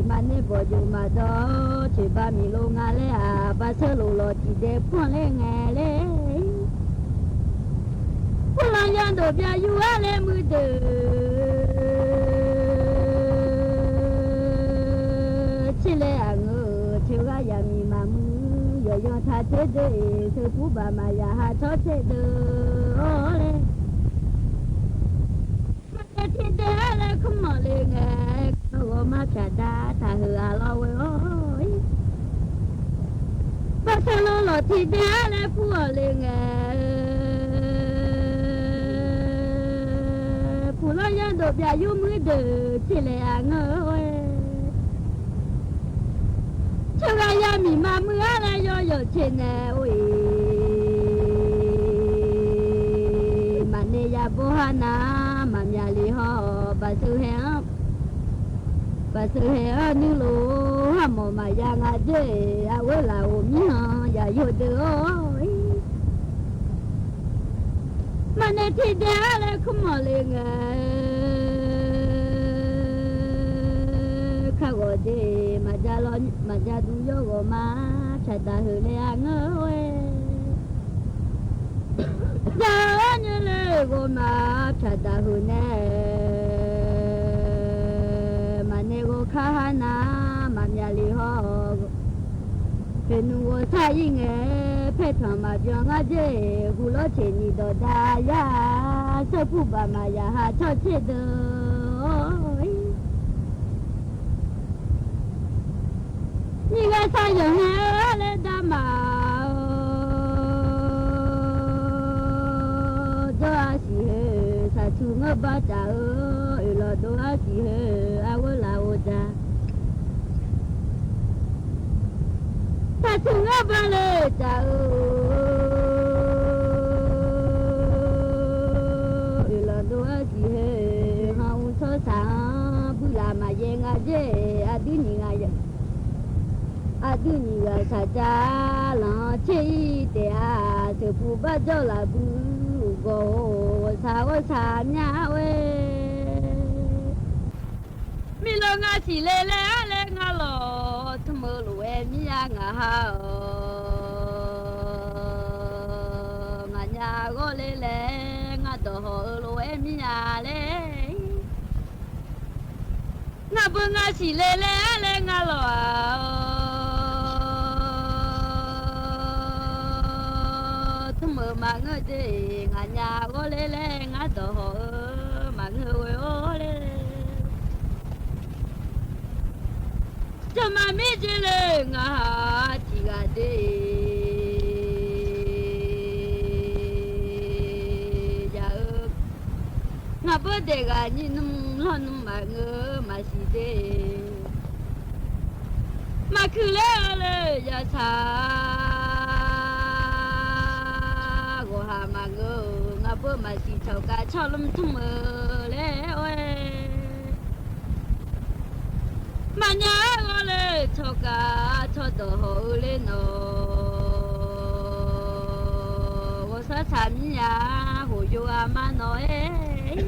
Maqnae bawqjoq maqdawr coeqba miqlo nga laer-aq baqseur lof lawq tiqdae pur-anr laer ngae laer. Purlanq yandof byav yur-ar laer muiqdeuq tser laer aqngeur-euq teughaq yaqmiq maqmuiq yawq Yawqtaq tser deuq-iq, teuqpur baq maqya ha tsawrtser deuq-awr laer. Maqnaeq tiqdeuq-aer laer kmr mawf le ngae, ghawqma pyaqda taqheuq-aq lawr ghoe-awr. Baqseuq lo lawq tiqdeuq-aer laer kur-awq le ngae, puqlar yar dov byav yurmuir deuq tiqlaeq-aq ngeur-eu-aer. Tsawrhaq ya miqma muir-ar laer yawzawq teq naeq-or-iq, maqnaeq ya bawr har nar maqmyaq le hawr-awq. Baqseuq hae-anr, baqseuq hae-anr nuirlof-eu harmawf maqya nga dzer-iq, arghoer laf-euq mirkhanq yaqyo deuq-or-iq. Maqnaeq tiqdeuq-aer laer kur mawf le ngae, kar ghawq dzer-iq, maqja duq yawr ghawqma pyaqdaq heuq nae-aq ngeur-eu-aer. Jaq-eu arnyoe le ghawqma pyaqdaq heuq nae, maqnaeq ghawqkar har nar maqmyaq le hawr-awq. Poeqnmr ghawqshaq-ir ngae, paertanq maqbyan ngar dzer-iq, huqlawr teqniq dawqda yar-aq, tsawrpur baq maqya ha tsawrtser deuq-or-iq. Nyiq ghaq shaqyanq hae-eu-ar laer damaf-awr, jawr-a siq heu, saqtuq ngeurba taf-eu, oeqlawq dov-ar siq heu, arghoer laf-eu da. Saqtuq ngeurba le taf-eu, oeqlawq dov-ar siq heu, hanq uq tsawrsaq-anr builaf maqyaer nga dzer-iq, aqdui nyiq ghaq ya, aqdui nyiq ghaq shaqja lanq-anr tser-ir taef-a, teuqpuq barjawr laf bui uqgawq-or, ghawqshaq ghawqshaq mya-ar-aer. Miqlawq nga siq le laer-ar laer ngar lawq, tmr-eu lof-aer mir-a ngaq ha-awq. Nganyaf ghawrler laer ngar dawq hawq-eu lof-aer mir-a laer. Ngaq beu nga siq le laer-ar laer ngar lawq-awq. Tmr-euq maqngeur dzer-iq, nganyaf ghawrler laer ngar dawq hawq-eu maqngeur ghoe-awr laer. Jawqmaf mir dzer le ngaq ha tiq ghaq dzer-iq. Yaq-eu ngaq beu daeq ghaq nyir nmr lawr nmr maqngeur maqsiq dzer. Maqkuiq ler-eu le yasaq ghawqha maqngeur-euq ngaq beu maqsiq cawqkav cawrlmr tmr-eu laer-awr-aer. Maqnya-aer ghawrle cawqkav cawqdawq hawq-eu ler nawq. Ghawqshaq shaq mir-a, hoq yov-a mar nawq-aer.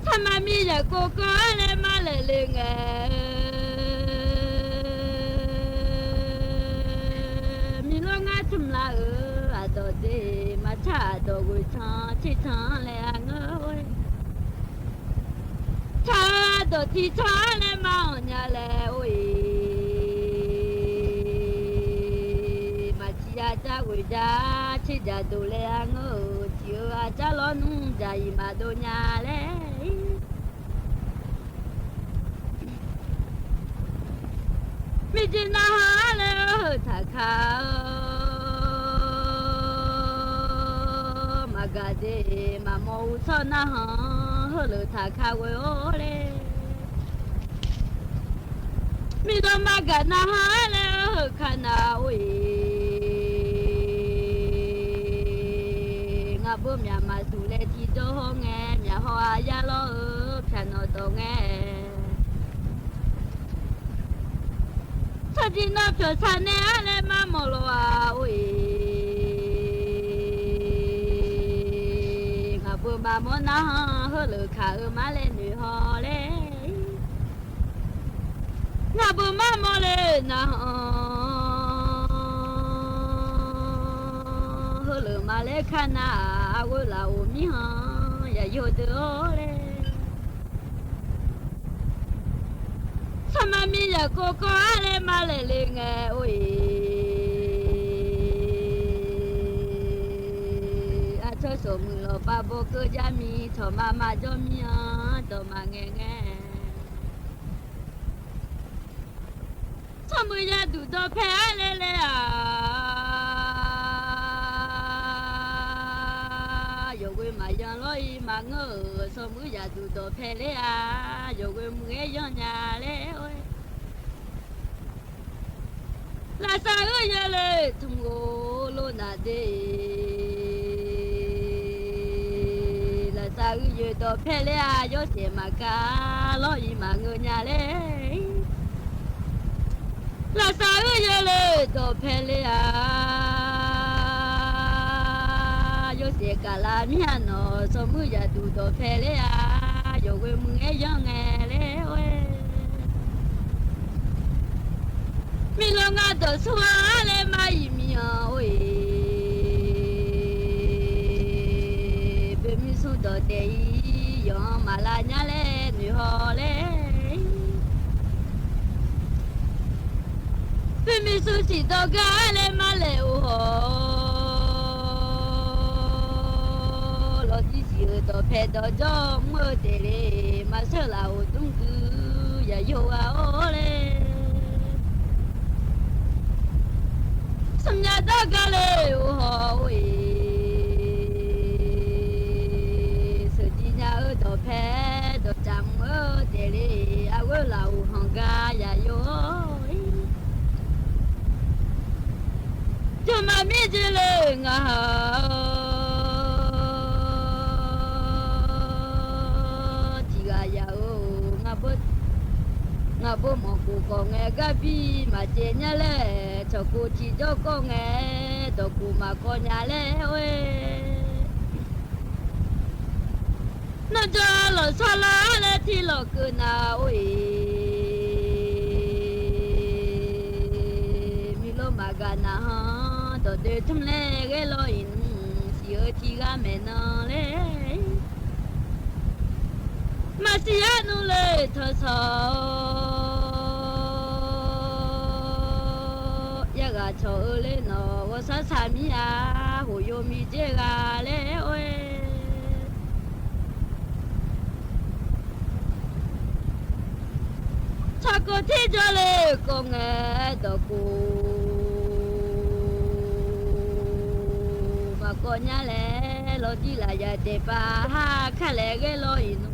Tsaqmaq mir yaeqkov kawv-ar laer mar laeq le ngae, miqlawr ngar tmr lar-euq aqdawq dzer maqtsaq aqdawq ghoeq can tser can laer-a ngeur-or. Tsaq-eu aqdawq tiq can-ar laer mar-awq nya laer or-iq. Maqciv ya jar ghoeq jar tser jaqdoq laer-a ngeur-euq tiq-eu aqjar lawr nmr jaq-iq maqdov nya laer. Miqjeq narhaq-ar laer-eu heu taqka-eu maqgaq dzer maqmawr uqtsawr narhaq-anr heuleuf taqka ghoe-awr laer. Miqdawq maqgaq narhaq-ar laer-eu heu ka na or-iq. Ngaq beu myaq maqduq laer tiqjawr hawr ngae myaq haw-a yar lawr-eu pyaq nawq dawq ngae. Tsawrjir nawr pyawq saq nae-ar laer mar mawq lawq-a or-iq. Ngaq beu maqmawr narhaq-anr heuleuf kaq-eu mar laer noeq haw laer. Ngaq beu mar mawr le narhaq-anr heuleuf maqlaer kar nar-aq, arghoer lafov mirkhanq yaqyo deuq-awr laer. Tsawrmar Mir yaqkov kawv-ar laer ma laeq le ngae or-eq. Aqcawq sawqmuiq lawqpav bawkeuv jarmi tawqma maqjawr mir-anr dawqma ngae ngae. Tsawrmuiq yaduq dawqpae-ar laer laer-aq, yawqghoe maqyan lawr-ir maqngeur-euq. Tsawrmuiq yaduq dawqpae ler-aq, yawqghoe muiq-aer yanr nya laer or-eq. Lafsaq uir yawle tmq-or lor naq de. Lafsaq uir yoeq dawqpae ler-aq, yawshaef maqkav lawr-ir maqngeur nya laer. Lafsaq uir yawle dawqpae ler-aq, yawshaef kaflar mir-a nawq. Tsawrmuiq yaduq dawqpae ler-aq, yawqghoe muiq-aer yanr ngae laer or-eq. Miqlawq nga dawqsur-ar laer ma-iq miq-anr or-eq. Boeqmiq smr dawq taef-ir yawq-anr maqlav nyar laer noeq haw laer. Boeqmiq smr siq dawq gar-ar laer ma laeq-eu haw-awr, lawqdir siq-euq dawqpae dawqjawr mr-eu taef le. Maqsheur laf-euq dmrgui yaqyo ghaq-awr laer. Smrnya dawr gar le-euq haw-or-eq. Sheuqdiq nya-eu dawqpae dawqcaf mr-eu taef le. Arghoer laf-euq hanqgar yaqyo-awr-ir. Jawrmaf mir dzoerle ngaq ha-awr, tiqghaq yaf-eu ngaqbov manqkhof khawf ngae, garbir maqcaev nyar laer, cawqkhof tiqjawr kawv ngae, dawqkhof maqkawv nya laer or-e. Nawr jawr lawqshawr lawr-ar laer tirlawq keuv nar or-e. Miqlor maqgaq naq-anr dawqdoe tmr laer ghaer lawr-iq nmr, siq-eu tiqghaq maeqnan laer. Maqsiq-ar nmr le tanqsanq-awr, yarghaq cawq-eu ler nawq ghawqshaq shaq mir-a, hoqyo miqdzer ghaq laer or-e. Tsaqkhof tirjawr le kawv ngae, dawqkhof maqkawv nyar laer, lawqdir lafyaq daeqpav har kar laer ghaer lawr-iq nmr.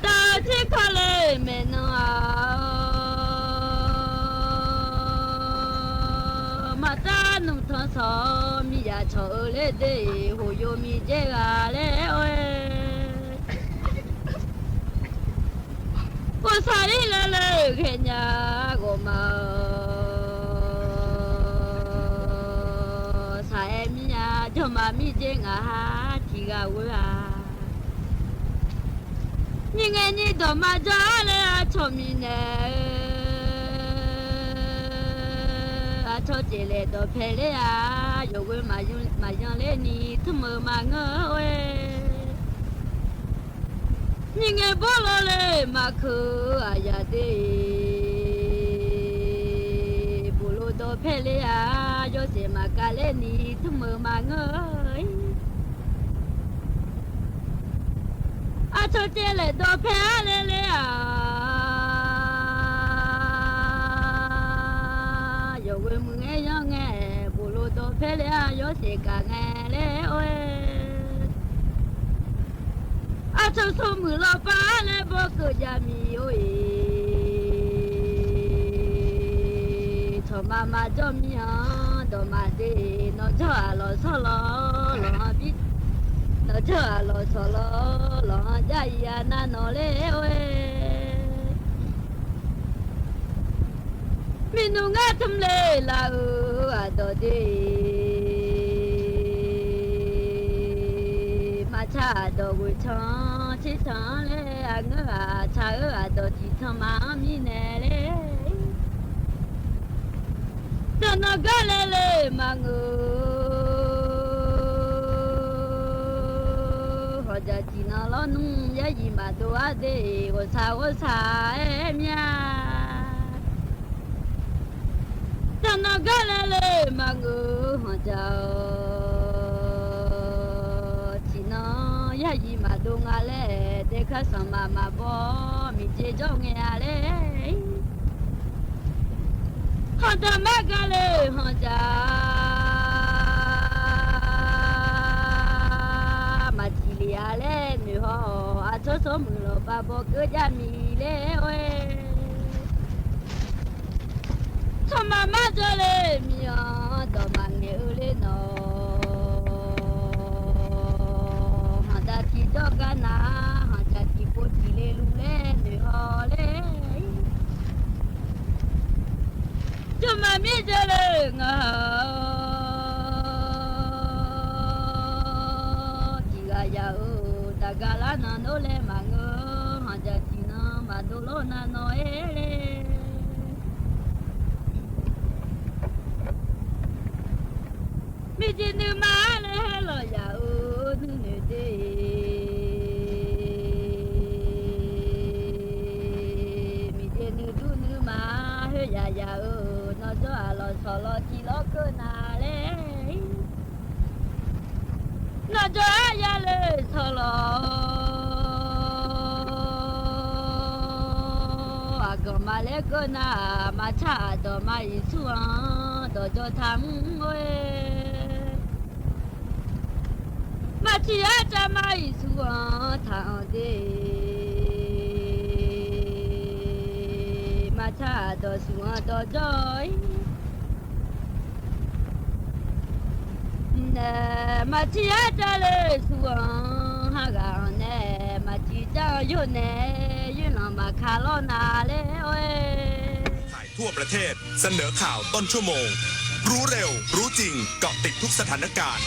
Taq-eu tirkawv le maeqnan-aq, maqtav nmr tanqsanq-awr, miqyaq cawq-eu ler de-iq, hoqyo miqdzer ghaq laer or-e. Ghawqshaq-ir laer le ghaenya ghawqma-awr, saq-aer mir-a, jawrmaf miqdzer ngaq ha tiqghaq ghoe-a. Nyiq ngae nyiq dawqma jawr-ar laer aqcawq miqnaeq-eu, aqcawq caevlaef dawqpae ler-a, yawqghoe maqyan ler ni tmr-eu maqngeur-or-e. Nyiq ngae bawrlawr le maqkeuq-eu aqyaq de-iq, boqlo dawqpae ler-a, yawshaef maqkav ler ni tmr-eu maqngeur-ir. Aqcawq caevlaef dawqpae-ar laer ler-aq, yawqghoe muiq-aer yanr ngae, boqlo dawqpae ler-a, yawshaef kaq ngae laer or-e. Aqcawq smrmuiq lawqpav-ar laer bawrkeuv jav miq or-e. Cawqma maqjawr mir-anr dawqma de, nawqjawr-aq lawqshawr lawq lawq-anr bi, nawqjawr-aq lawqshawq lawq lawq-anr jar-iq-a nar nawq ler or-e. Miqnmq ngar tmr le laf-euq aqdawq de, maqtsaq aqdawq ghoeqtanq tsertanq-anr laer, aqngeur-aq tsaq-eu aqdawq tiqtanq ma-anr mirnae laer, dawqnan gar laer le maqngeur-or. Hanqjaq tiqnan lawrnmr yaryif maqdov-ar de, ghawqshaq ghawqshaq-aer mya. Tanqnan gar laer le maqngeur-eu hanqjaq-awq. Tiqnan yaryif maqdov nga laer, daekar sanqmaq maqbaw, miqjeq jawr ngae-a laer. Hanqdaq mar gar le hanqjaq, maqtiq lef-a laer noeq haw-awq. Aqtsawr tsawrmuiq lawqbav baw keuv jav miq laer-awr-aer, tsawrmaqmar jawrle miq-anr dawq maqngaeq-eu ler nawq. Hanqdaq tiqjawr gar nar, hanqjaq tiqpov tiqle luf laer noeq haw laer. Jawrmaqmir jawrle ngaq-awq. Tiqghaq yaf-euq daqga lar nan nawr laer maqngeur, hanqjaq tiqnan maqdov lawr nan nawq-aer laer. Miqjeq nuima-ar laer lawq yaf-euq nuinoeq de. Miqjeq nuidur nuima khoeryaf yaf-euq nawqjawr-aq lawqshawq lawq tiq lawr keuv na laer. Nawqjawr-ar yale shawq lawq-awr, aqganq ma laer keuv nar-aq, maqtsar aqdawq ma Yeqsur-anr dawqjawr taqmr-or-e. Maqtiq arcav ma Yeqsur-anr taqanr de. Maqtsar aqdawq suf-anr dawqjawr-ir nae, maqtiq arcav le suf-anr haghaq-anr nae, maqtiq car-anr yawr nae, yoerlanq maqka lawr na laer-awr-aer. ทั่วประเทศ เสนอข่าวต้นชั่วโมง รู้เร็ว รู้จริง เกาะติดทุกสถานการณ์